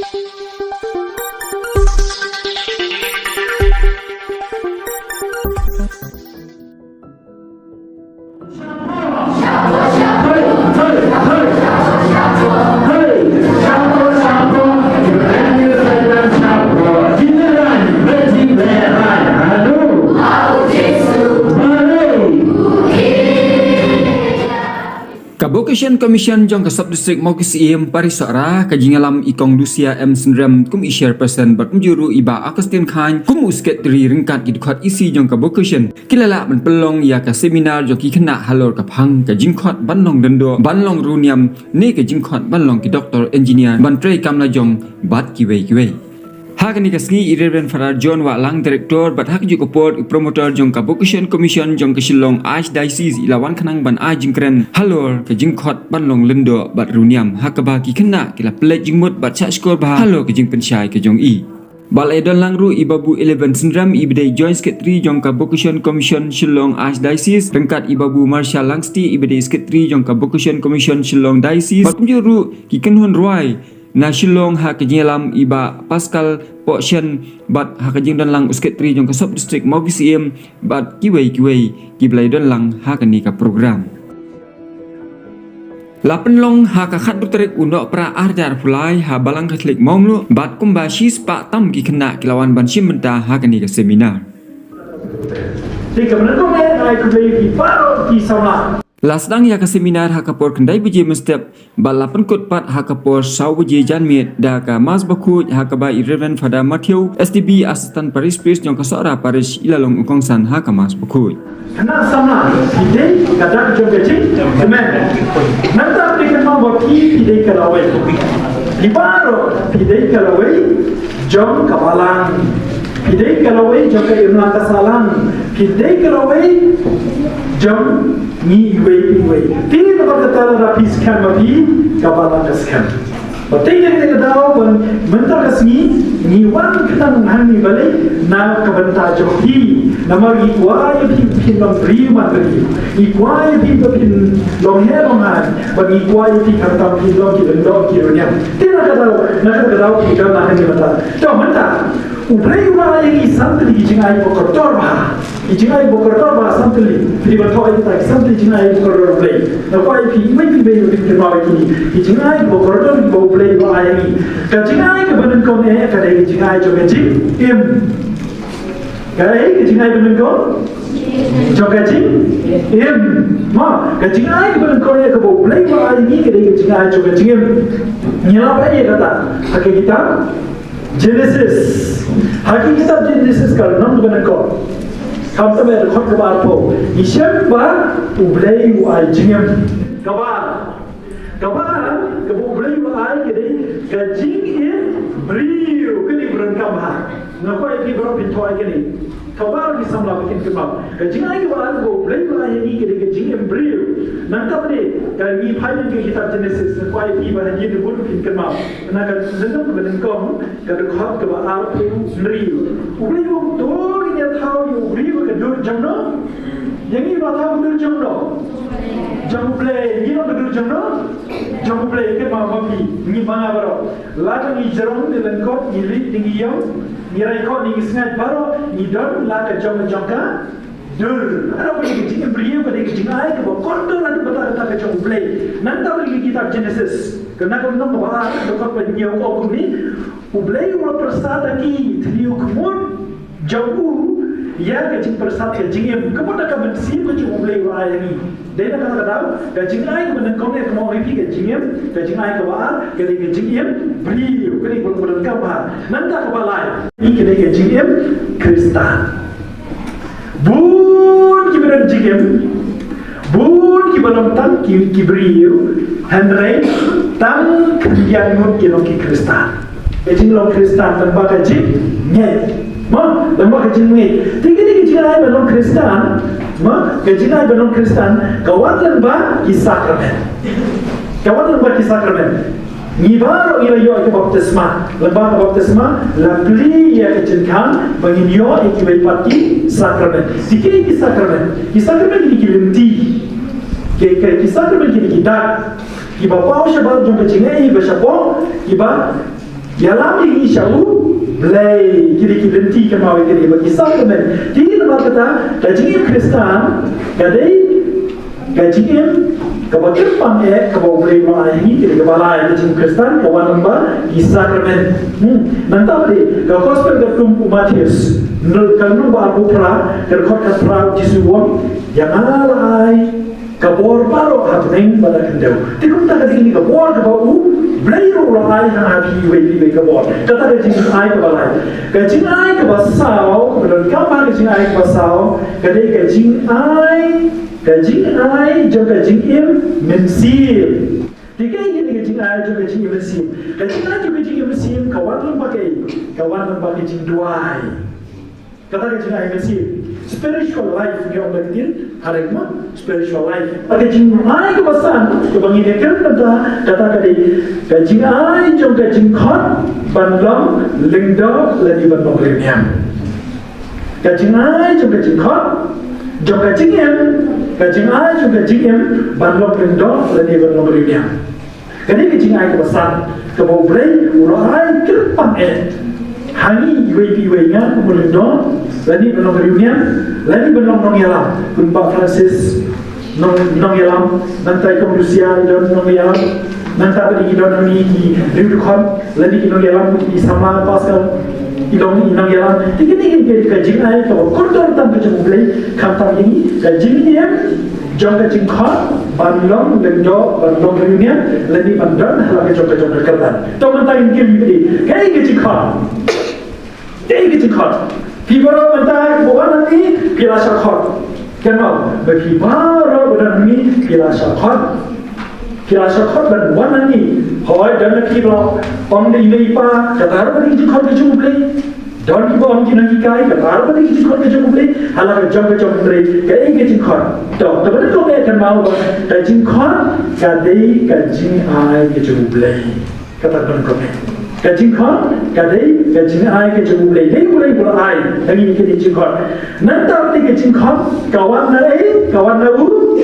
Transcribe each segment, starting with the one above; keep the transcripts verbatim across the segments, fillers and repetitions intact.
Ka Vocation Commission jong ka Sub District Mawkyrwat Parish Sohra, ka jingïalam i Kong Lucia M Synrem kum i Chairperson bad kumjuh ruh i Bah Augustine Chyne kum u Secretary ryngkat ki dkhot E C jong ka Vocation, ki la lah ban pynlong ïa ka seminar jong ki khynnah halor ka phang ka jingkhot ban long lyngdoh, ban long riewniam, ne ka jingkhot ban long ki doktor, engineer, ban trei kam lajong bad kiwei kiwei. Ha kane ka sngi i Reverend Father John Wahlang, Director, bad ha kajuh ka por u Promoter jong ka Vocation Commission jong ka Shillong Archdiocese, i la wan khnang ban ai jingkren halor ka jingkhot ban long lyngdoh bad riewniam, ha kaba ki khynnah ki la pynleit jingmut bad shah shkor bha halor ka jingpynshai ka jong i. Ba la ïadon lang ruh i Babu Eleven Synrem, i ba dei Joint Secretary jong ka Vocation Commission Shillong Archdiocese, ryngkat i Babu Marshal Langsti, i ba dei Secretary jong ka Vocation Commission Shillong Diocese, bad kumjuh ruh ki kynhun rwai na Shillong, ha ka jingïalam i Bah Pascal Pohshen, bad ha ka jingdon lang u Secretary jong ka Sub District Mawkyrwat, bad kiwei kiwei ki ba la ïadon lang ha kane ka program. La pynlong ha ka khatduh tarik u Nohprah arhajar arphew lai ha Balang Katholik Mawmluh, bad kumba shispah tam ki khynnah ki la wan ban shim bynta ha kane ka seminar. Te ka mena kong eh, ai khublei ïa phi baroh ki samla. La sdang ïa ka seminar ha ka por khyndai baje mynstep, bad la pynkut pat ha ka por saw baje janmiet da ka Mass Bakhuid, ha kaba i Reverend Father Matthew, S D B, Assistant Parish Priest jong ka Sohra Parish, i la long u kongsan ha ka Mass Bakhuid. Khynnah samla, phi dei ka dak jong ka jingkmen. Nangta phi kynmaw ba phi, phi dei ka lawei. Phi baroh, phi dei ka lawei jong ka balang. Phi dei ka lawei jong ka imlang ka sahlang. Phi dei ka lawei jong ngi iwei pa iwei. Te namar kata lada phi skhem ma phi, ka balang ka skhem. Ba te dei ka daw ban mynta ka sngi ngi wan khnang hangne balei, na ka bynta jong phi. Namar ngi kwah ïa phi phin long briew man briew. Ngi kwah ïa phi ba phin long heh long haiñ. Bad ngi kwah ïa phi khamtam phin long ki lyngdoh ki riewniam. Te na ka daw, na ka daw phi don hangne mynta. To mynta U Blei u la ai ïa ngi san tylli ki jingai ba kordor bha. Ki jingai ba kordor bha san tylli. Phi dei ban thoh ïa kita ki san tylli jingai ba kordor U Blei. Nga kwah ïa phi iwei pa iwei ruh phin kynmaw ïa kine. Ki jingai ba kordor ba U Blei u la ai ïa ngi. Ka jingai kaba nyngkong eh ka dei ka jingai jong ka jingim. Ka dei ka jingai ba nyngkong jong ka jingim. Ma, ka jingai kaba nyngkong eh kaba U Blei u la ai ïa ngi ka dei ka jingai jong ka jingim. Ngi la pule ïa kata ha ka kitab Genesis. Ha ka kitab Genesis ka lynnong kaba nyngkong. Khamtam eh ka dkhot kaba arphew. Ngi shem ba U Blei u ai jingim. Kaba, kaba, kaba U Blei u ai ka dei ka jingim briew, ka dei ba donkam ha. Nga kwah ïa phi baroh phin thoh ïa kane. Kaba ki samla ba kin kynmaw. Ka jingai kaba ar kaba U Blei u ai ïa ngi ka dei ka jingim briew. Nangta pat de, ka ngi phai ha ka kitab Genesis, nga kwah ïa phi ba hadien ba bun phin kynmaw. Na ka lynnong kaba nyngkong, ka dkhot kaba arphew hynriew. U Blei u ong to ngin ïa thaw ïa u briew ha ka dur jong no. Ïa ngi ba thaw ka dur jong no. Jong U Blei, ngi long ka dur jong no. Jong U Blei, kynmaw ma phi, ngi ma nga baroh. Lada ngi jrong ne lyngkot, ngi leit ne ngi ïong, ngi rai khot ne ngi sngaid, baroh ngi don la ka jong ka jong ka dur. Haduh ba dei ka jingim briew ka dei ka jingai kaba kordor haduh ba ta ka jong U Blei. Nangta ba dei ka kitab Genesis, ka na ka lynnong kaba ar, ka dkhot ba hynñiew ka ong kumne, U Blei u la pyrsad ha ki thliew khmut jong u ïa ka jingpyrsad ka jingim. Ka mut da ka mynsiem ka jong U Blei u la ai ha ngi. Dei na kata ka daw, ka jingai kaba nyngkong eh ka ong ïa phi ka jingim, ka jingai kaba ar ka dei ka jingim briew, ka dei kaba long ba donkam bha. Nangta kaba lai, ka dei ka jingim Khristan. Bun kiba don jingim, bun kiba long tang ki, ki briew, hynrei tang khyndiat ngut ki long ki Khristan. Ka jinglong Khristan tang ba ka jingngeit. Ma, tang ba ka jingngeit. Te kane ka jingai ba long Khristan, ma, ka jingai ba long Khristan, ka wan lyngba ki sakramen. Ka wan lyngba ki sakramen. Ngi baroh ngi la ïoh ïa ka baptisma. Lyngba ka baptisma la plie ïa ka jingkhang ba ngin ïoh ïa kiwei pat ki sakramen. Te kine ki sakramen, ki sakramen kine ki lynti. Ki, ki, ki sakramen kine ki dak kiba paw shabar jong ka jingaiei ba shapoh, kiba Ïalam ïa ngi sha U Blei, kine ki lynti kynmaw ïa kine ba ki sakramen. Te namar kata, ka jingim Khristan ka dei ka jingim kaba kyrpang eh kaba U Blei u la ai ha ngi, kane kaba lai. Ka jingim Khristan ka wan lyngba ki sakramen. Hmm. Nangta pat ka gospel katkum u Mathaios, ka lynnong ba arphew phra, ka dkhot khatphra, U Jisu u ong, ïa nga la ai ka bor baroh ha bneng bad ha khyndew. Te kumta ka dei kane ka bor kaba U Blei ruh u la ai ha phi iwei pa iwei ka bor. Kata ka jingai kaba lai. Ka jingai kaba saw, kaba donkam bha, ka jingai kaba saw ka dei ka jingai, ka jingai jong ka jingim mynsiem. Te kaei kane ka jingai jong ka jingim mynsiem? Ka jingai jong ka jingim mynsiem ka wan lyngba kaei? Ka wan lyngba ka jingduwai. Kata ka jingai mynsiem. Spiritual life ngi ong da ka ktien ha ri, ma, spiritual life. Ka jingai kaba san kaba ngi ïakren mynta, kata ka dei ka jingai jong ka jingkhot ban long lyngdoh lane ban long riewniam. Ka jingai jong ka jingkhot, jong ka jingim, ka jingai jong ka jingim ban long lyngdoh lane ban long riewniam. Kane ka jingai kaba san kaba U Blei u la ai kyrpang eh ha ngi iwei pa iwei, nga kum u lyngdoh lane ban long riewniam lane ban long nongïalam. Kumba Francis nong, nongïalam, nangta i Kong Lucia i don nongïalam, nangta pat i don hangne ki riew dkhot lane ki nongïalam, i samla Pascal i don i nongïalam. Te kine ki dei ka jingai kaba kordor tam ka jong U Blei, khamtam ïa ngi, ka jingim jong ka jingkhot ban long lyngdoh, ban long riewniam lane ban don ha la ka jong ka jong ka kyrdan. To mynta ngin kylli, kaei ka jingkhot? Kaei ka jingkhot? Phi baroh mynta ba wan hangne phi la shah khot. Kynmaw, ba phi baroh ba don hangne phi la shah khot. Phi la shah khot ban wan hangne. Hooid, don na phi ba ong da i mei i pa, kata ruh ka dei ka jingkhot ka jong U Blei. Don kiba ong ki nonghikai, kata ruh ka dei ka jingkhot ka jong U Blei. Ha la ka jong ka jong U Blei, kaei ka jingkhot? To, kaba nyngkong eh, kynmaw ba ka jingkhot ka dei ka jingai ka jong U Blei. Kata ka nyngkong eh. Ka jingkhot ka dei ka jingai ka jong U Blei. Dei U Blei uba la ai ha ngi kane ka jingkhot. Nangta pat ka jingkhot ka wan na ei? Ka wan na U.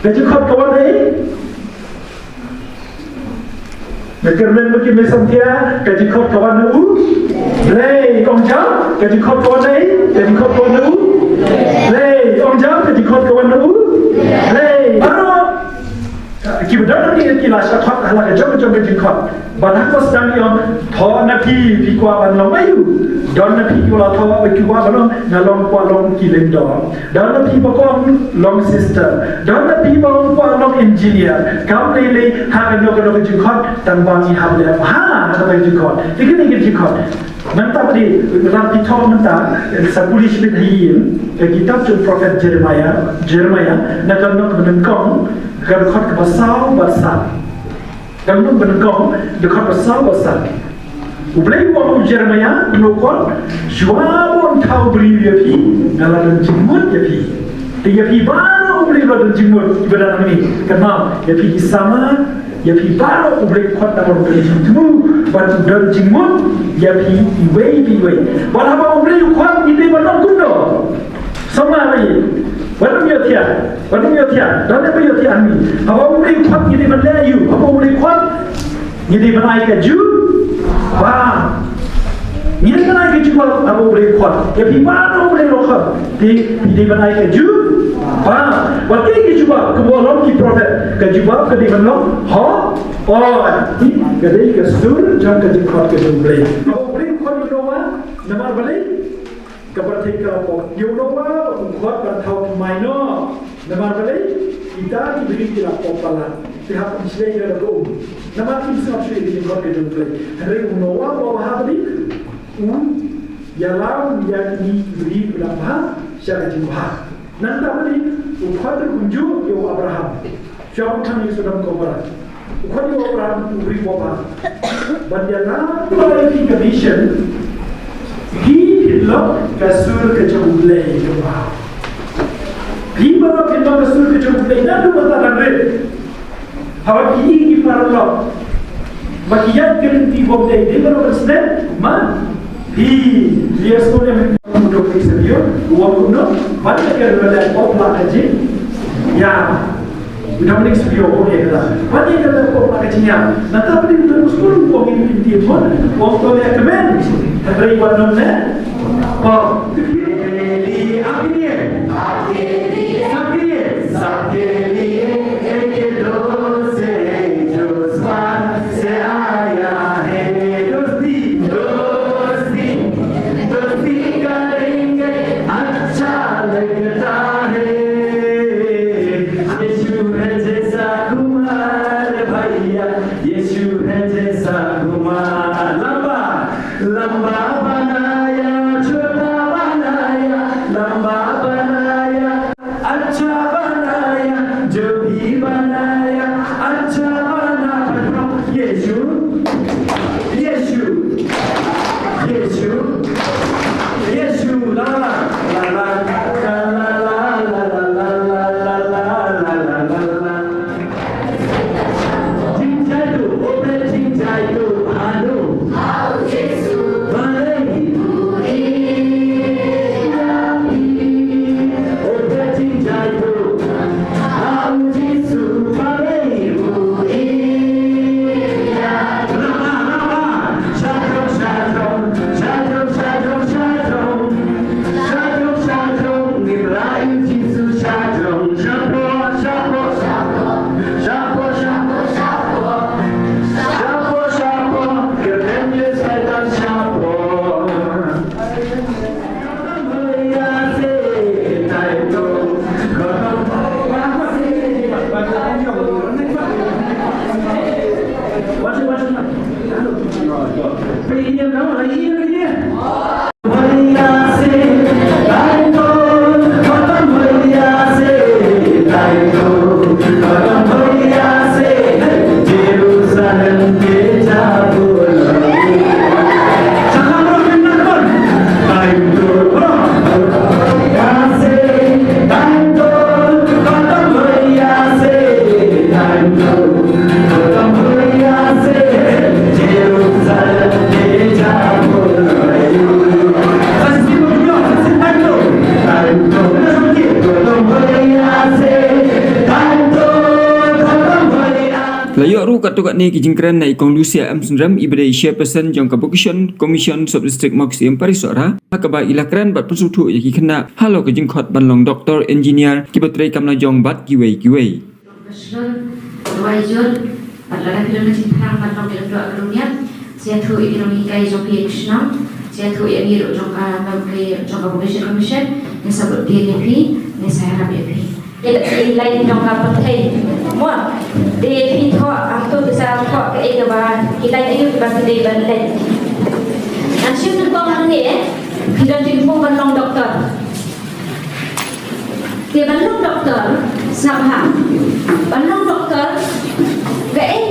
Ka jingkhot ka wan na ei? Me kyrmen, me ki, me samtia, ka jingkhot ka wan na U Blei. Ong jam, ka jingkhot ka wan na ei? Ka jingkhot ka wan na U Blei. Ong jam, ka jingkhot ka wan na U Blei. Baroh kiba don hangne ki la shah khot ha la ka jong ka jong ka jingkhot. Bad ha ka sdang ki ong, thoh na phi, phi kwah ban long aïu? Don na phi kiba la thoh bad ki kwah ban long, nga long, kwah long ki lyngdoh. Don na phi ba kwah long sister. Don na phi ba kwah long engineer. Kam lei lei ha kano kano ka jingkhot, tang ba ngi hap leh bha ha kata ka jingkhot. Te kane ka jingkhot. Nangta pat, lada phi thoh mynta, sa pule shibit ha ïing, ka kitab jong u prophet Jeremiah, Jeremiah, na ka lynnong kaba nyngkong, ka dkhot kaba saw bad san. Ka lynnong kaba nyngkong, dkhot ba saw bad san. U Blei u ong ha u Jeremiah, u ong, shuwa ba un thaw briew ïa phi, nga la don jingmut ïa phi. Te ïa phi baroh U Blei u la don jingmut, iba don hangne. Kynmaw, ïa phi ki samla, ïa phi baroh U Blei u khot namar u don jingthmu bad u don jingmut ïa phi iwei pa iwei. Bad haba U Blei u khot, ngi dei ban long kumno? Samla, wat nym ïohthiah, wat nym ïohthiah. Don ne ba ïohthiah hangne? Haba U Blei u khot ngi dei ban leh aïu? Haba U Blei u khot ngi dei ban ai ka jubab. Ngi dei ban ai ka jubab haba U Blei u khot. Ïa phi baroh U Blei u khot, te phi dei ban ai ka jubab. Wat kaei ka jubab? Kaba ong ki prophet, ka jubab ka dei ban long hooid. Ka dei ka sur jong ka jingkhot ka jong U Blei. Haba U Blei u khot ïa u Noah, namar balei? Ka pyrthei ka la pop. Ïa u Noah u khot ban thaw thymmai noh. Namar balei? Kita ki briew ki la pop palat. Ki hap ban shlei ïa la ka um. Namar kim sngap shuh ïa ka jingkhot ka jong U Blei. Hynrei u Noah u ong ha ka dei, u ïalam ïa kine ki briew kiba la bha sha ka jingbha. Nangta pat u khot ruh kumjuh ïa u Abraham. Shuwa ba u tang ïa Sodom Gomorrah, u khot ïa u Abraham, u briew uba bha, ban ïalam ïa phi ka mission. Phi phin long ka sur ka jong U Blei. Phi baroh phin long ka sur ka jong U Blei. Naduh mynta ban rit. Haba phi ïohi ki paralok ba ki ïaid ka lynti bymdei, dei baroh ban sdang? Ma phi. Ïa sngewthuh, mynta u Doctor Xavier u ong kumno? Ban ïa ka lynti bymdei, pop la ka jing, ïa. Dominic Studio, okay, kata. Wan ïa kata ko ka jingïa. Nangta pynban tu skul ko ngi pynti mon, ko to ïa kmen. Hynrei wan nom ne. Ko. Sabke liye, sabke liye, sabke liye, ek dost hai jo is baat se aaya hai. Dosti, dosti, dosti karenge, acha lagta hai. Yeshu hai jaisa Kumar bhaiya, Yeshu hai jaisa Kumar. Lamba, lamba banaya, chota banaya, lamba banaya, acha banaya, jo bhi banaya, acha banaya. Yeshu, Yeshu, Yeshu, Yeshu, la la la la la la la la la la. Jingjaituh, ope jingjaituh, anu. Balei. Ope jingjaituh, au Jisu, balei. Rama, rama. Shalom, shalom, shalom, shalom, shalom. Shalom, shalom, ngim rai Jisu, shalom, shalom, shalom, shalom, shalom, shalom, shalom, kyrteng ïa Soitan, shalom. La ïoh ruh katto katne ki jingkren na i Kong Lucia M Synrem, iba dei i Chairperson jong ka Vocation Commission Sub District Mawkyrwat Parish Sohra, ha kaba i la kren bad pynsngewthuh ïa ki khynnah halor ka jingkhot ban long doktor, engineer, kiba trei kam la jong bad kiwei kiwei. Ka shlur, ka wai jur, bad lada phi don ka jingthrang ban long ïa ka doh ka duniat, sa ïathuh ïa ki nonghikai jong phi ha shnong, sa ïathuh ïa ngi ruh jong ka, jong ka Vocation Commission, ngin sa bud dien ïa phi, ngin sa ïarap ïa phi. Ïa ki lait jong ka pyrthei. Mo, dei phi thoh, am to phi sa thoh kaei kaba ki lait ïa kiba phi dei ban lait. Ngan shim nyngkong hangne, phi don jingthmu ban long doktor. Te ban long doktor, sngap bha. Ban long doktor, kaei